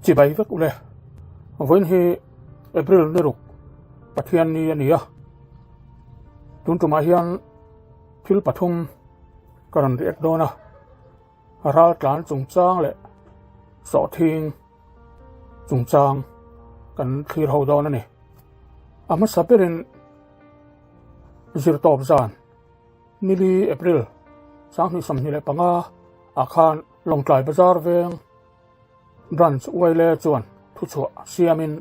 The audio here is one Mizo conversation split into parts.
Chibai vek ule. Vawiin hi April ni ruk Pathian ni a ni a. Tun tumah hian thil pathum ka rawn react dawn a. Ral tlan chungchang leh sawhthing chungchang kan thlir ho dawn a ni. A hmasa berin zirtawp zan nili April 2025 ah khan Lawngtlai Bazar veng Branch Uaile chuan thuchhuah siamin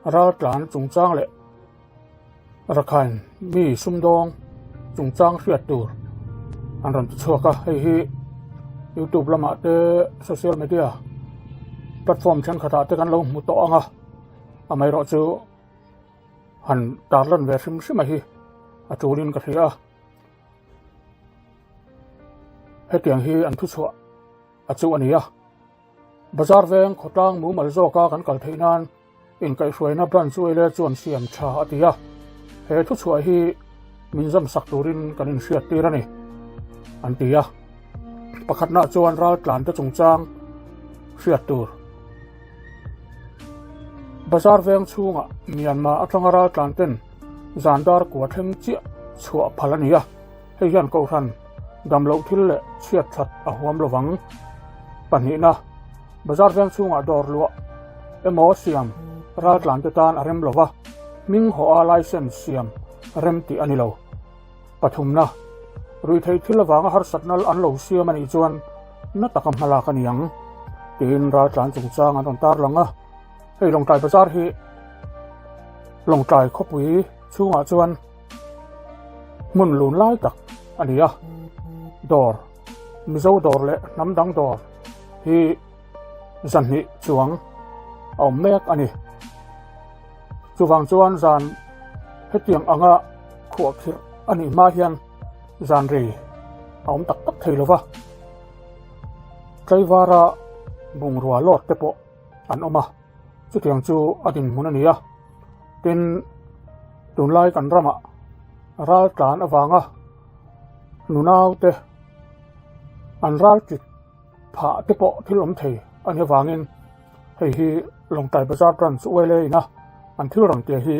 raltlan chungchang leh Rakhine mi sumdawng chungchang hriat tur an rawn ti chhuak a, hei hi youtube lamah te social media platform thenkhatah te kan lo hmu tawh ang a, amaherawhchu han tarlan ve hrim hrim a hi a tulin ka hria a. Hetiang hi an thuchhuah a chu a ni a. Bazar veng khawtlang mumal zawka kan kal theih nan inkaihhruaina branch uaile chuan siam tha a ti a. He thuchhuah hi min zam sak turin kan inhriat tir a ni, an ti a. Pakhatna chuan raltlan te chungchang hriat tur. Bazar veng chhungah Myanmar atanga raltlan ten zan dar kua thleng chiah chhuah phal a ni a, hei hian Kohhran damloh thil leh chhiat that a huam lovang. Pahnihna, Bazar veng chhungah dawr luah emaw siam raltlan te tan a rem lova, hming hawha license siam rem tih a ni lo. Pathumna, Ruihtheih thil avanga harsatna an lo siam a nih chuan na taka hmalak a ni ang, tiin raltlan chungchang an rawn tarlang a. Hei Lawngtlai Bazar hi Lawngtlai khawpui chhungah chuan hmun lun lai tak a ni a, dawr, Mizo dawr leh hnam dang dawr hi zanhnih chuang a awm mek a ni. Chuvang chuan zan hetiang anga khuahkhirh a nih hma hian zan rei a awm tak tak thei lo va, tlaivara bungrua lawt te pawh an awm a, chutiang chu a dinhmun a ni a. Tin, tunlai kan ramah ral tlan avanga nunau te an ral tit phah te pawh thil awm thei a nih avangin hei hi Lawngtlai Bazar Branch ULA ina an thil rawn tia hi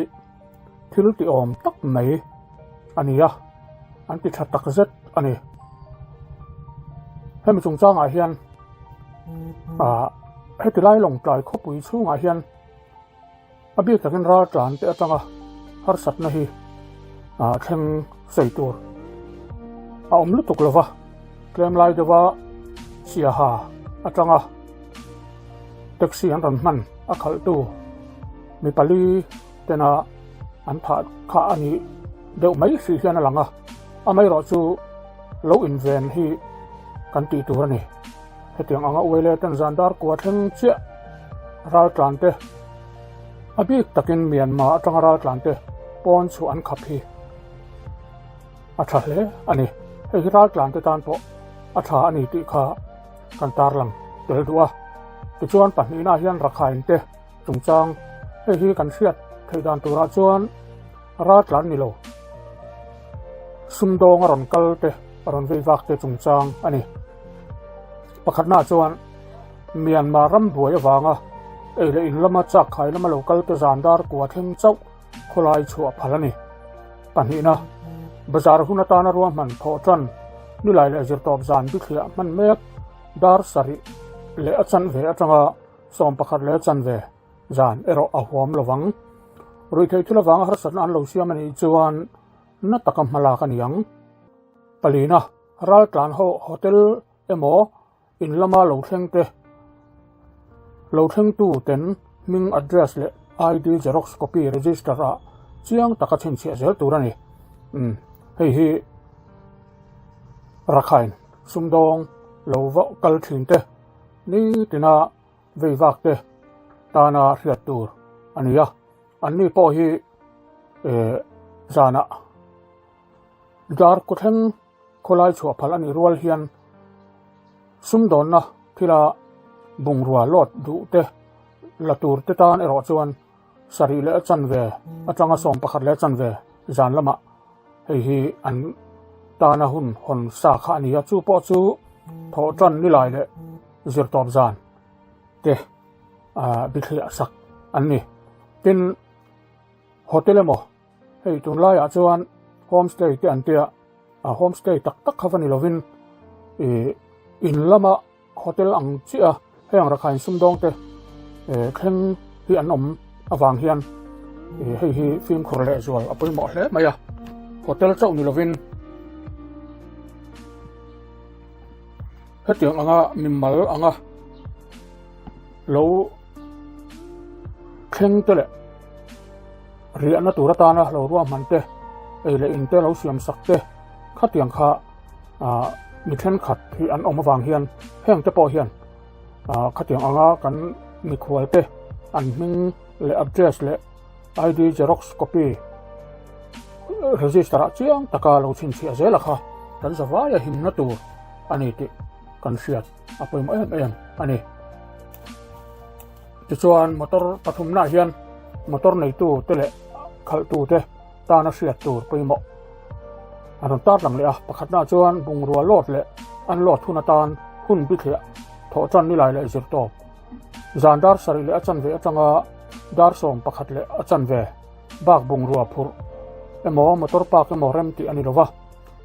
thil ti awm tak mai a ni a, an ti tha tak zet a ni. Hemi chungchangah hian ah heti lai Lawngtlai khawpui chhungah hian a bik takin ral tlan te atanga harsatna hi ah thleng sawi tur a awm lutuk lova tlem lai deuha siaha atanga taxi an rawn hman a khalhtu mi pali tena an thah kha a nih deuh mai hrih hian a lang a, amaherawhchu lo inven hi kan tih tur a ni. Hetiang anga uaile ten zan dar kua thleng chiah raltlan te a bik takin Myanmar atanga raltlan te pawn chu an khap hi a tha hle a ni. Hei hi raltlan te tan pawh a tha a ni tih kha kan tarlang tel duh a. Tichuan pahnihna hian Rakhine te chungchang hei hi kan hriat theih dan turah chuan raltlan ni lo sumdawng a rawn kal te a rawn vei vak te chungchang a ni. Pakhatnaah chuan Myanmar ram buai avanga ei leh in lama chak khai lama lo kal te zan dar kua thleng chauh khawlai chhuah phal a ni. Pahnihna, bazar hun atana ruahman thawh tan nilai leh zirtawp zan bithliah hman mek dar sarih leh a chanve atanga 11 leh chanve zan erawh a huam lovang. Ruihtheih thil avanga harsatna an lo siam a nih chuan na taka hmalak a ni ang. Palina, raltlan ho hotel emaw in lama lo thleng te, lo thlengtu ten hming address leh ID xerox copy register ah chiang taka chhinchhiah zel tur a ni. Umm hei hi Rakhine sumdawng lo va kal thin te nitina vei vak te tana hriat tur a ni a, anni pawh hi eh zanah dar kawthleng khawlai chhuah phal a nih rual hian sumdawnna thila bungrua lawt duh te la tur te tan erawh chuan sarih leh a chanve atanga 11 leh a chanve zan lamah hei hi an tana hun hawn sa kha a ni a, chu pawh chu thawh tan nilai leh zirtawp zan te. bithliah sak an ni. Tin, hotel emaw hei tunlaiah chuan homestay te an tia a, homestay tak tak kha va ni lovin ih in lama hotel ang chiah a heng rakhain sumdawng te thleng hi an awm avang hian hei hi fimkhur leh zual a pawimawh hle mai a, hotel chauh ni lovin hetiang anga mimal anga lo thleng te leh riahna tur atana lo ruahman te ei leh in te lo siam sak te khatiang kha ah mi thenkhat hi an awm avang hian heng te pawh hian ah khatiang anga kan mikhual te an hming leh address leh ID xerox copy register ah chiang taka lo chhinchhiah zel a kha kan zavaia himna tur a ni tih kan hriat a pawimawh em em a ni. Tichuan motor pathumnaah hian motor neitu te leh khalhtu te tana hriat tur pawimawh a rawn tar lang leh a, pakhatnaah chuan bungrua load leh unload hun atan hun bithliah thawh tan nilai leh zir tawp. Zan dar sarih leh a chanve atanga dar 11 leh a chanve bak bungrua phurh emaw motor park emaw rem tih a ni lo va,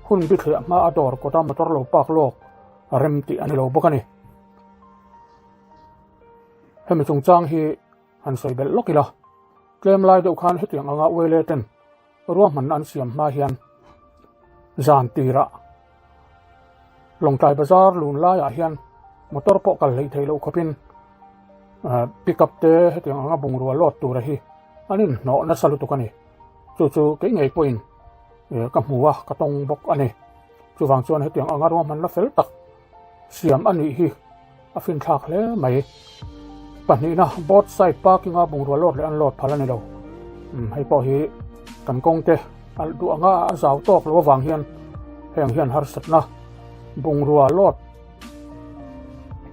hun bithliah hma a dawr kawta motor lo park lawk a rem tih a ni lo bawk a ni. Hemi chungchang hi han sawi belh lawk ila, tlem lai deuh khan hetiang anga uaile ten ruahmanna an siam hma hian zan tirah Lawngtlai bazar lun laiah hian motor pawh kal hleih theih loh khawpin pick up te hetiang anga bungrua load tura hi an inhnawh nasa lutuk a ni. Chu chu kei ngei pawhin ka hmu a, ka tawng bawk a ni. Chuvang chuan hetiang anga ruahmanna fel tak siam a nih hi a finthlak hle mai. Pahnihna, both side parking a bungrua load leh unload phal a ni lo. Umm hei pawh hi kan kawng te a duh anga a zau tawk lo avang hian heng hian harsatna bungrua load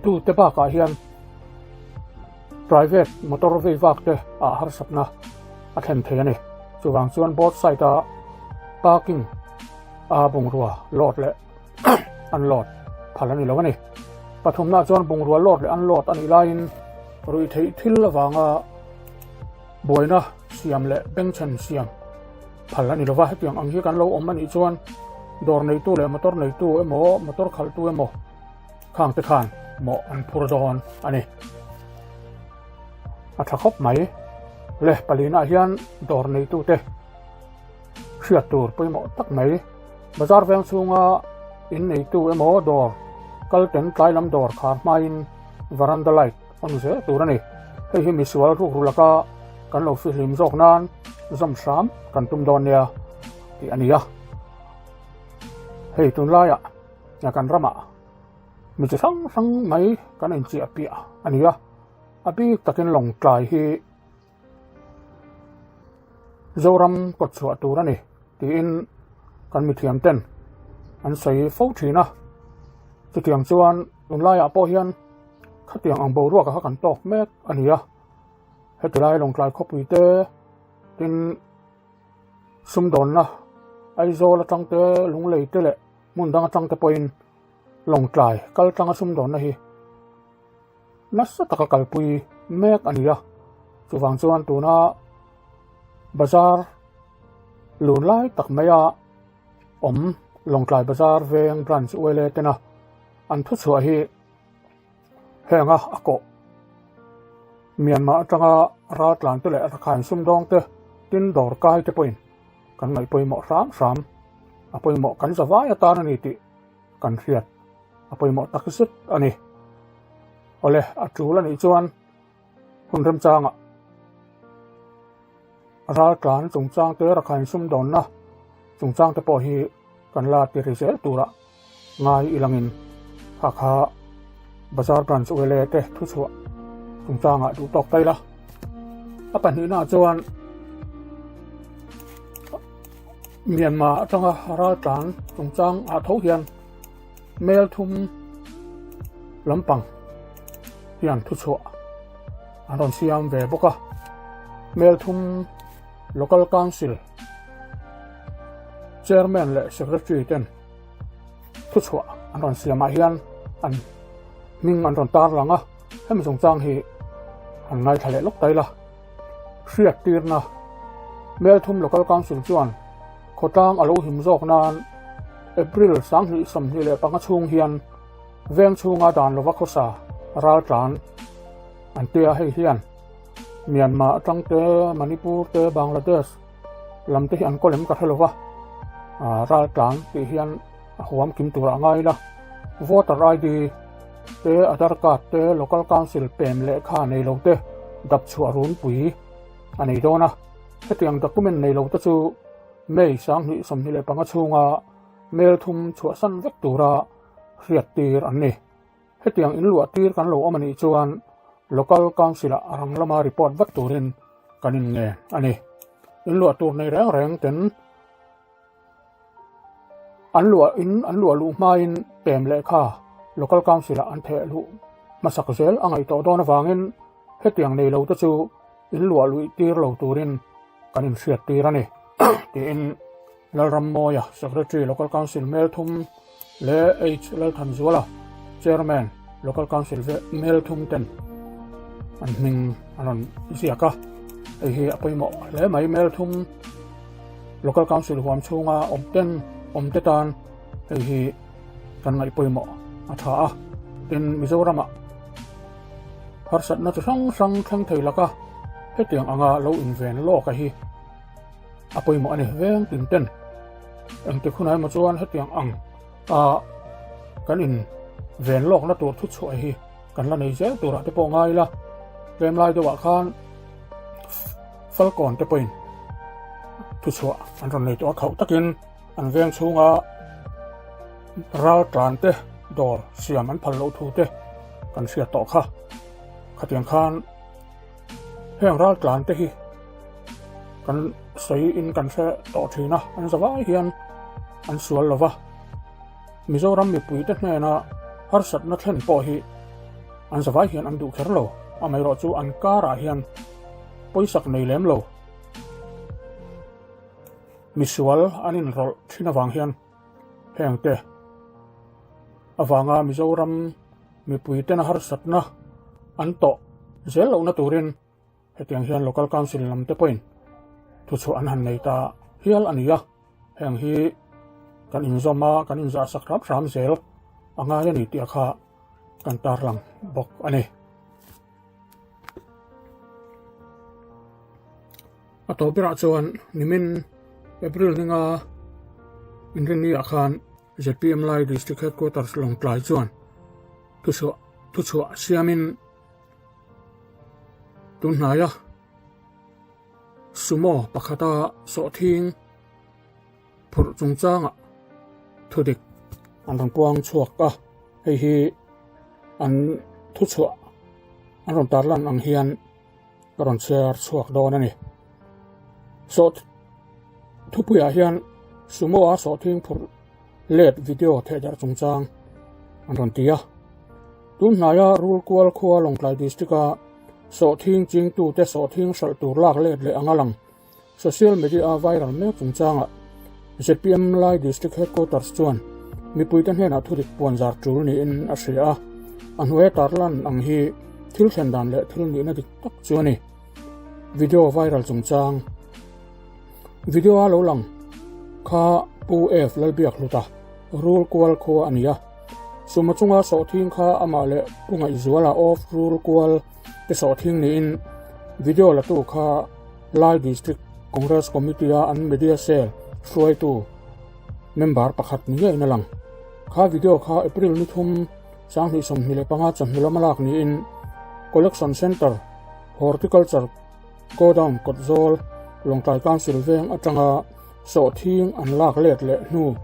tu te bakah hian private motor vei vak te ah harsatna a thlen thei a ni. Chuvang chuan both side a parking a bungrua load leh unload phal a ni lo a ni. Pathumna chuan bungrua load leh unload a nih laiin ruih theih thil avanga buaina siam leh bengchhen siam phal a ni lo va. Hetiang ang hi kan lo awm a nih chuan dawr neitu leh motor neitu emaw motor khalhtu emaw khang te khan mawh an phur dawn a ni. A tha khawp mai. Le palina hian dawr neitu te hriat tur pawimawh tak mai. Bazar veng chhunga in neitu emaw dawr kal ten tlai lam dawr khar hmain veranda light on zel tur a ni. Hei hi misual rukru laka kan lo fihlim zawk nan zawm hram kan tum dawn nia tih a ni a. Hei tunlaiah kan ramah mi chi hrang hrang mai kan inchiah piah a ni a, a bik takin Lawngtlai hi Zoram kawt chhuah tur a ni tiin kan mithiam ten an sawi fo thin a, chutiang chuan tunlaiah pawh hian khatiang ang boruak kha kan tawk mek a ni a, heti lai Lawngtlai khawpui te tin sumdawnna Aizawl atang te Lunglei te leh hmun dang atang te pawhin Lawngtlai kal tanga sumdawnna hi nasa taka kalpui mek a ni a, chuvang chuan tuna bazar lun lai tak maia awm Lawngtlai Bazar veng branch ULA tena an thuchhuah hi henga a kawh Myanmar atanga raltlan te leh Rakhine sumdawng te tin dawr kai te pawhin kan ngaih pawimawh hram hram a pawimawh kan zavai atan a ni tih kan hriat a pawimawh tak zet a ni. Awle, a tul a nih chuan hun remchangah raltlan chungchang te, rakhain sumdawnna chungchang te pawh hi kan la ti ri zel turah ngai ilangin kha kha Bazar Branch ULA te thuchhuah chungchangah duh tawk ta ila. A pahnihnaah chuan Myanmar atanga raltlan chungchang ah tho hian Mel thum lampang hian thuchhuah an rawn siam ve bawk a, Mel thum Local Council Chairman leh Secretary ten thuchhuah an rawn siamah hian an hming an rawn tar lang a, hemi chungchang hi. Han ngaithla leh lawk ta ila. Hriattirna, Melthum Local Council chuan khawtlang a lo him zawk nan April 2025 chhung hian veng chhunga dan lova khawsa raltlan an tia hei hian Myanmar atang te, Manipur te, Bangladesh lam te hi an kawl em ka hre lova raltlan tih hian a huam kim turah a ngai ila. Voter ID te, Aadhaar card te, Local Council pem lehkha nei lo te dap chhuah runpui a nei dawn a. Hetiang document nei lo te chu May 2025 chhunga mail thum chhuahsan vek tura hriat tir an ni. Hetiang inluah tir kan lo awm a nih chuan Local Council ah a rang lama report vat turin kan inngen a ni. Inluah tur nei reng reng ten An luah in an luah luh hmain pem lehkha Local Council ah an theh luh hmasak zel a ngaih tawh dawn avangin hetiang nei lo te chu in luah luih tir lo turin kan inhriat tir a ni tiin Lalrammawia Secretary Local Council Melthum leh H Lalthanzuala Chairman Local Council Melthum ten an hming an rawn ziak a, hei hi a pawimawh hle mai Melthum. Local Council huam chhunga awm ten awm te tan hei hi kan ngaih pawimawh a tha a, tin Mizoramah harsatna chi hrang hrang thleng thei laka hetiang anga lo inven lawk a hi a pawimawh a ni veng tin ten engtik hunah emaw chuan hetiang ang a kan in ven lawkna tur thu chhuah hi kan la nei zel turah te pawh ngai ila tlem lai deuhah khan Falkawn te pawhin thuchhuah an rawn nei tawh a, khauh takin an veng chhunga ral tlan te dawr siam an phal loh thu te kan hriat tawh kha. Khatiang khan heng ral tlan te hi kan sawi in kan hre tawh thin a, an zavai hian an sual lo va. Mizoram mipui te hnena harsatna thlen pawh hi an zavai hian an duh kher lo, amaherawhchu an karah hian pawisak nei lem lo. Misual an inrawlh thin avang hian heng te avanga Mizoram mipui tena harsatna an tawh zel lohna turin hetiang hian Local Council lam te pawhin thuchhuah an han nei ta hial a ni a. Heng hi kan inzawm a, kan inzahsak hram hram zel a ngai a ni tih kha kan tarlang bawk a ni. A tawp berah chuan nimin April ninga inrinni ah khan zpm Lai District Headquarters Lawngtlai chuan thuchhuah thuchhuah siamin tunhnaia Sumo pakhata sawhthing phurh chungchangah thudik an rawn puang chhuak a, hei hi an thuchhuah an rawn tarlan ang hian ka rawn chhiar chhuak dawn a ni. Saw thupuiah hian Sumo a sawhthing phurh let video thehdarh chungchang an rawn ti a. Tun hnaia Rulkual khua Lawngtlai District-a sawhthing chingtute sawhthing hralh tur lak let leh anga lang Social media-a viral mek chungchangah zpm Lai District Headquarters chuan mipuite hnenah thudik puanzar tul niin a hria a, a hnuaia tarlan ang hi thil thlen dan leh thil nihna dik tak chu a ni. Video viral chungchang Video-a lo lang kha Pu F Lalbiakhluta rul kual khua a ni a, suma chunga sawhthing kha amah leh Pu Ngaihzuala of rul kual te sawhthing niin video latu kha Lai District Congress Committee-a an Media Cell hruaitu member pakhat ni ngeiin a lang. Kha video kha April ni thum 2025 chawhnu lama lak niin Collection Centre, Horticulture Godown kawtzawl Lawngtlai Council veng atanga sawhthing an lak let leh hnu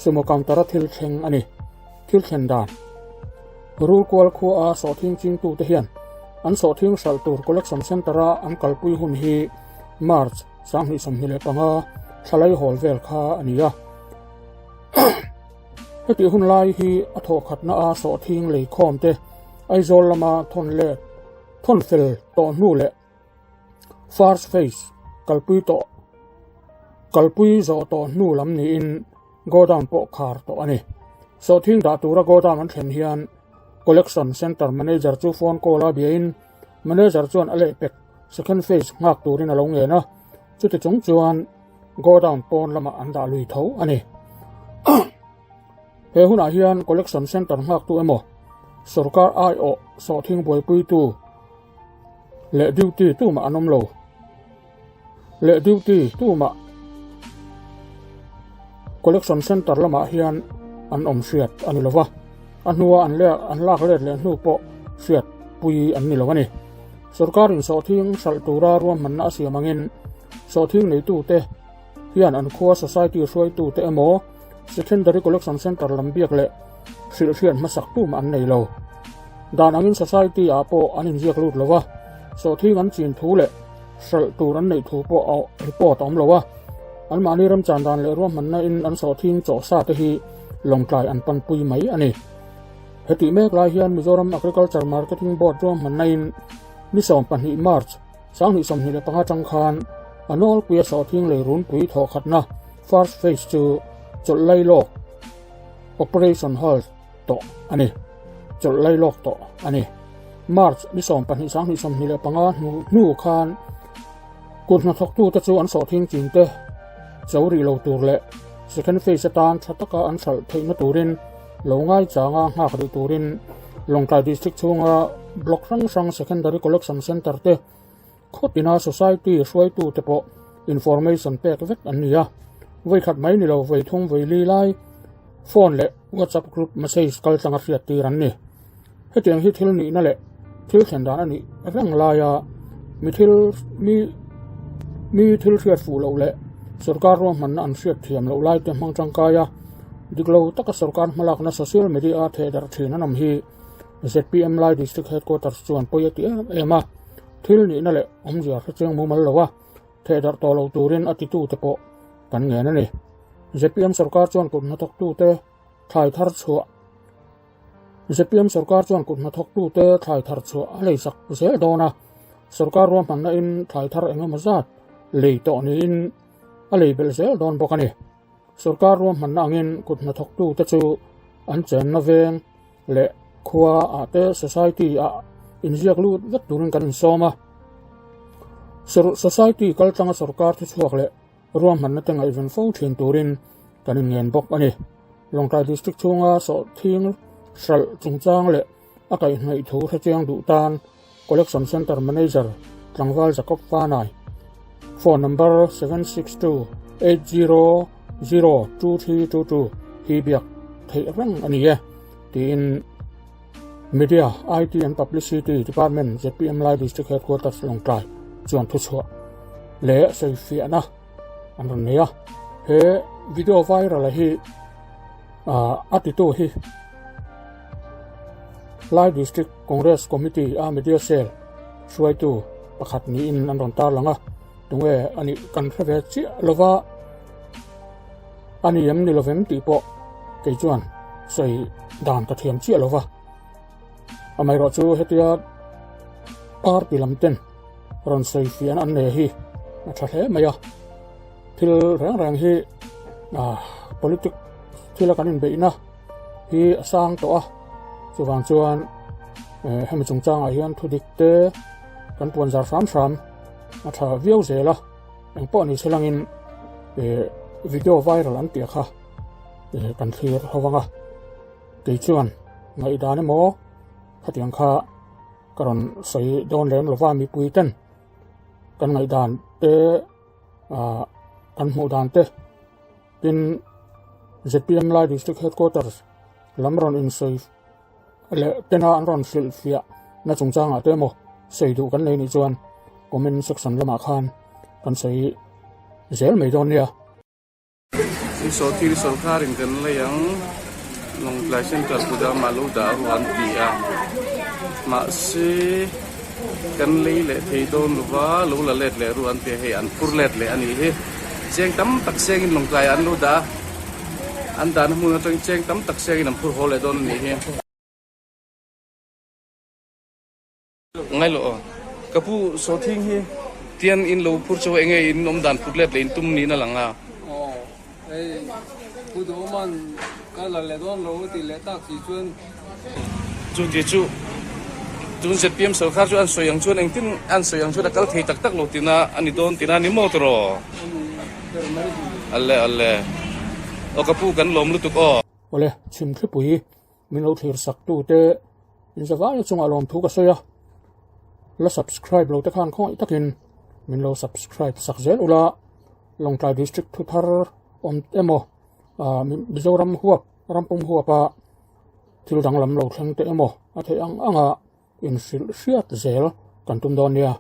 sumo counter-a thil thleng a ni. Thil thlen dan. Rulkual khuaa sawhthing chingtute hian an sawhthing hralh tur collection centre-a an kalpui hun hi March 2025 thlalai hawl vel kha a ni a. Hetih hun lai hi a thawhkhatna-a sawhthing leikhawmte Aizawl lama thawn let thawn fel tawh hnu leh First phase kalpui tawh kalpui zawh tawh hnu lam niin godown pawh khar tawh a ni. Sawhthing dah tura godown an thlen hian collection centre manager chu phone call a biain Manager chuan a lehpek second phase nghak turin a lo ngen a, chuti chung chuan godown pawn lamah an dah lui tho a ni. He hunah hian collection centre nghaktu emaw, sorkar aiawh sawhthing buaipuitu leh duty tumah an awm lo. Leh duty tumah collection centre lamah hian an awm hriat a ni lova, a hnua an leh an lak let leh hnu pawh hriat pui an ni lo a ni. Sorkarin sawhthing hralh tura ruahmanna a siam angin sawhthing neitute hian an khua society hruaitute emaw Secondary Collection Centre lam biak leh hrilh hriat hmasak tumah an nei lo. Dan angin Society ah pawh an inziak lut lo a, sawhthing an chin thu leh hralh tur an neih thu pawh a report a awm lo a. Anmahni remchan dan leh ruahmanna in an sawhthing chawh sa te hi lawngtlai an panpui mai a ni. Hetih mek lai hian Mizoram Agriculture Marketing Board ruahmanna in ni 12 March, 2025 atang khan a nawlpuia sawhthing lei runpui thawhkhatna First phase chu chawlh lai lawk Operation Halt tawh a ni. Chawlh lai lawk tawh a ni. March ni 12 2025 hnu hnu khan kut hnathawktute chu an sawhthing chinte cho rih lo tur leh second phase atan tha taka an hralh theihna turin lo ngaichanga nghak rih turin Lawngtlai District chhunga block hrang hrang Secondary Collection Centre te Khawtina Society hruaitute pawh information pek vek an ni a, vawikhat mai ni lo vawi thum vawi li lai phone leh WhatsApp group message kal tlanga hriat tir an ni. Hetiang hi thil nihna leh thil thlen dan a nih reng laia mi thil mi mi thil hriat fuh loh leh sorkar ruahmanna an hriat thiam loh laite hmang tangkai a, dik lo taka sorkar hmalakna social media a thehdarh thin an awm hi zpm Lai District Headquarters chuan pawi a ti em em a. Thil nihna leh awmzia hre chiang mumal lo a, thehdarh tawh lo turin a titute pawh kan ngen a ni. Zpm sorkar chuan kut hnathawktute thlai thar chhuah zpm sorkar chuan kut hnathawktute thlai thar chhuah a leisak zel dawn a, sorkar ruahmanna in thlai thar eng emaw zat lei tawh niin a lei belh zel dawn bawk a ni. Sorkar ruahmanna angin kut hnathawktute chu an chenna veng leh khua ah te society ah inziak lut vek turin kan insawm a. Society kal tlanga sorkar thuchhuak leh ruahmanna te ngaihven fo thin turin kan inngen bawk a ni. Lawngtlai District chhunga sawhthing hralh chungchang leh a kaihhnaih thu hrechiang duh tan Collection Centre Manager Tlangval Jacob Fanai, Phone number 7628002322 hi biak theih reng a ni e, tiin Media, IT and Publicity Department zpm Lai District Headquarters Lawngtlai chuan thuchhuah leh sawifiahna an rawn nei a. He video viral a hi a titu hi Lai District Congress Committee a Media Cell hruaitu pakhat niin an rawn tarlang a, tunge a nih kan hre ve chiah lova a ni em ni lovem tih pawh kei chuan sawi dan ka thiam chiah lova. Amaherawh chu hetia party lam ten rawn sawi fiahna an nei hi a tha hle mai a, thil reng reng hi politic thila kan inbeihna hi a sang tawh a, chuvang chuan hemi chungchangah hian thu dik te kan puan zar hram hram a tha viau zel a, engpawh ni se langin video viral an tih kha kan thlir ho vang a, kei chuan ngaihdan emaw khatiang kha ka rawn sawi dawn lem lova mipui ten kan ngaihdan te kan hmuh dan te Tin, zpm Lai District Headquarters lam rawn insawi leh tena an rawn hrilhfiah na chungchangah te emaw sawi duh kan nei nih chuan comment section lamah khan kan sawi zel mai dawn nia. Sawhthing sawrkarin kan lei ang Lawngtlai Central Kudama lo dah ru an ti a, mahse kan lei leh thei dawn lova lo la let leh ru an ti a, hei an phur let leh a nih hi. Cheng tam tak sengin Lawngtlai ah an lo dah a, an dahna hmun atangin cheng tam tak sengin an phur haw leh dawn a nih hi. Ngai lo aw. Ka pu Sawthing hi tian in lo phur chauh a enge in awm dan phut let leh in tum niin a lang a. Aw hei Pu Duhawman ka la leh dawn lo a tih leh tak si chuan. Chu ti chu. Tun zpm sorkar chu an sawi ang chuan engtin an sawi ang chuan a kal thei tak tak lo tina a ni dawn tina a ni maw tawh? Awle awle. Aw ka pu kan lawm lutuk aw. Awle, chhimthlipui min lo thlir sak tu te inzavaia chungah lawmthu ka sawi a, la subscribe lo te khan khawngaih takin min lo subscribe sak zel ula, Lawngtlai District thu thar awm emaw Mizoram huap rampum huapa thil danglam lo thleng te emaw a theih ang anga inhrilh hriat zel kan tum dawn nia.